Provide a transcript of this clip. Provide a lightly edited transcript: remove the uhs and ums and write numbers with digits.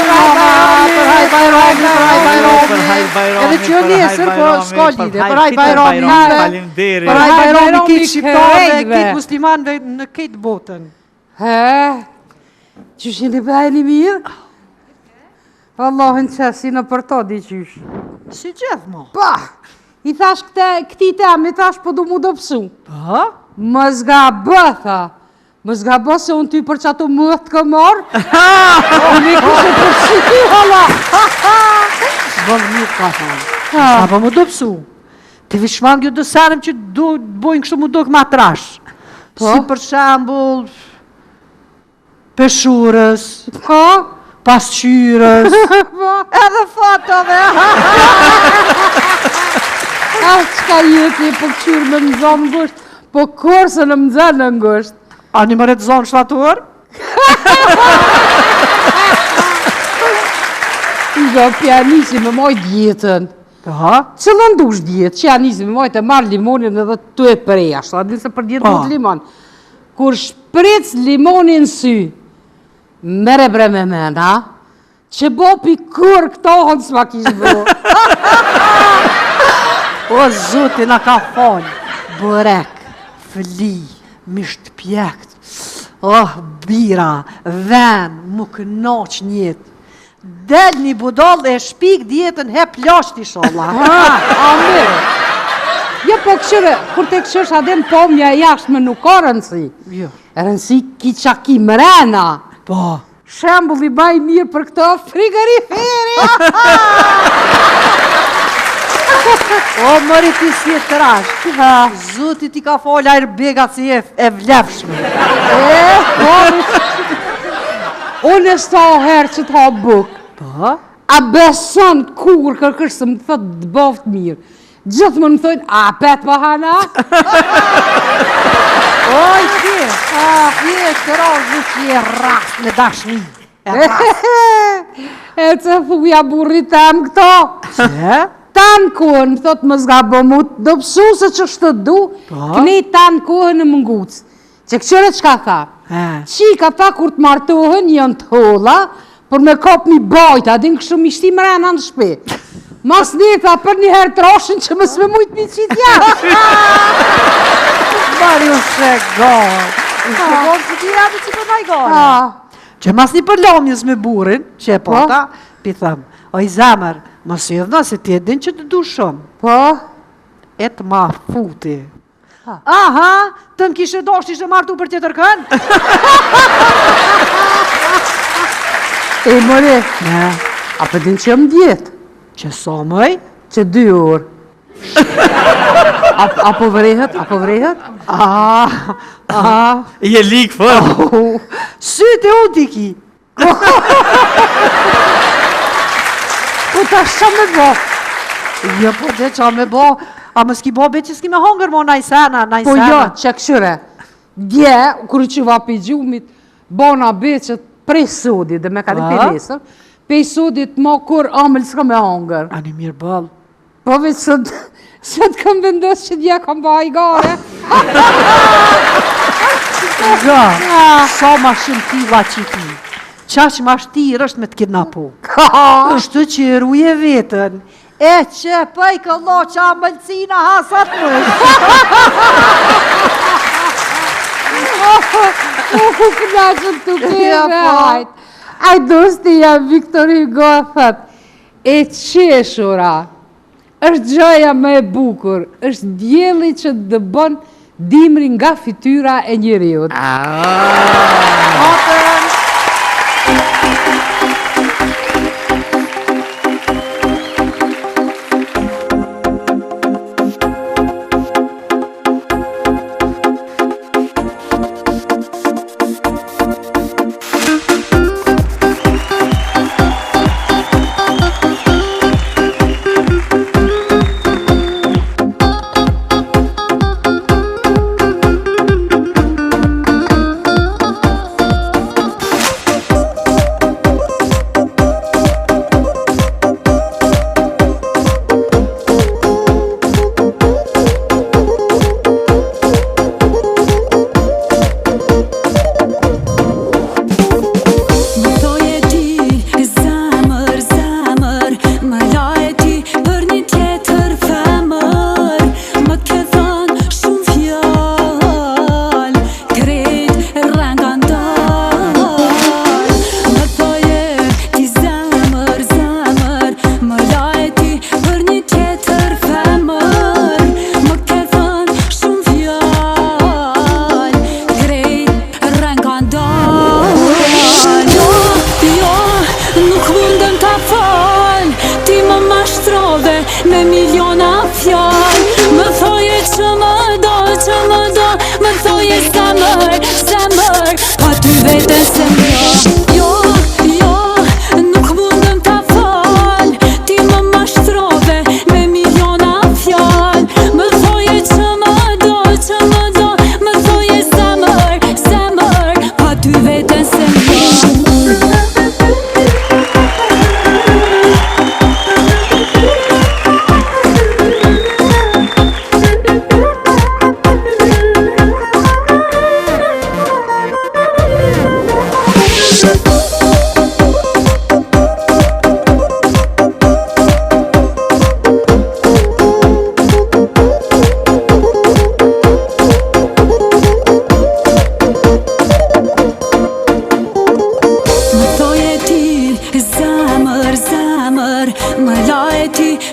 Për hajr Bajrami, për hajr Bajrami, për hajr Bajrami. Për hajr Bajrami. Edhe që nesër, po s'ka lidhje. Për hajr Bajrami. Faleminderit. Për hajr Bajrami krejt shqiptarëve, krejt muslimanëve në krejt botën. He. Qysh jeni be, jeni mirë? Vallahi në qesi në për to di qysh. Si gjithmonë. Pa! I thash këte, këti te, mi thash po du mu dobsu. Pa? Mos gabo, tha. Mos gabo se unë ty për qato më të kam marrë. Unë i kishe për si ty, hala. Vëllë mirë ka thonë. Sa po mu dobsu. Ti veç shmangju do seneve që do të bojnë kështu mu dok ma trash. Po? Si për shembull, peshurës, po? pasqyrës, po? edhe fotove. Ah, çka jeti, po këqyrë me më zonë ngusht, po kurrë s'më zënë ngusht. A një mëre të zonë shtator? Jo, pja nisi me majt dietën. Po? Cilën dush dietë, që ja nisi me majt e marr limonin edhe tu e pre, ashtu, a din se për dietë Po. duhet limon. Kur shpric limonin n'sy, merre bre me men, ha? Që bo pi kur këto hënë s'ma kish bo. O, Zoti na ka falë, bërek, fli, mish të pjekt, oh, bira, ven, mu kënaq n'jetë. Del një budall e shpik dietën hep lasht ishalla. Amin. Jo, po këshyre, kur të këshyrsh a din pomja e jashtme nuk ka rëndësi. Jo. Rëndësi ki qa ki mrena. Po. Shembulli ma i mirë për këto frigoriferi. O, mëri ti si e trash. Zoti ti ka falë airbagat si e, e vlefshme. E, po. Unë e sa herë që të ha bukë. Po? A beson kur kërkësh se më thot të boft mirë. Gjithmonë më thojnë, a pet po han a? Oj, ti, ti e trash që je rast me dashni. E rast. E që thuja burrit tem këto? Që? Tanë kohën, më thot, mos gabo mu dobsu se qështu du, Po? knej tanë kohën në mënguc. Që këqyre çka tha? Qika tha kur të martohen janë të holla, por me kap mi bajt, a din kështu mi shti mrena në shpi. Mas një tha për një herë trashin që mos me mujt mi qitë jashtë. Mari u shegon. U shegon si ti jam që po naj gare. Që mas një përlamjes me burrin, që e Po. pata, pi them, oj zemër, mos i idhno se ti e din që të du shumë. Po? E të ma futi. Aha, të më kishe dosht ishe martu për tjetër kënd? E more, Ne, a po din që jam dietë? që sa mëj? Që dy orë. A, a po vrehet, a po vrehet? A, a, Je lik fort. sytë e unë t'i ki. Po tash ça me bo? Jo, po dhe qa me bo? A mos ki bo be që s'ki me hongër mo naj sena, naj Po sena. jo, që këshyre. Dje, kur u çuva pi gjumit, bona be që prej sodit, dhe me ka di Po. prej nesër, prej sodit mo kur amël s'ka me hongër. Ani mirë bëll. Po veç sot, sot kam vendos që dje kam ba hajgare. Nga, sa ma shumë killa që ki, qaq ma shtirë është me të kidnapu. Kështu që e ruje vetën, e që paj këllo që amëlcina hasat më. U kënaqëm të keme, Ja, po. hajt. Ai dosti jam Victor Hugo thot, E qeshura është gjëja më e bukur, është dielli që dëbon dimrin nga fytyra e njeriut. Natën! ti.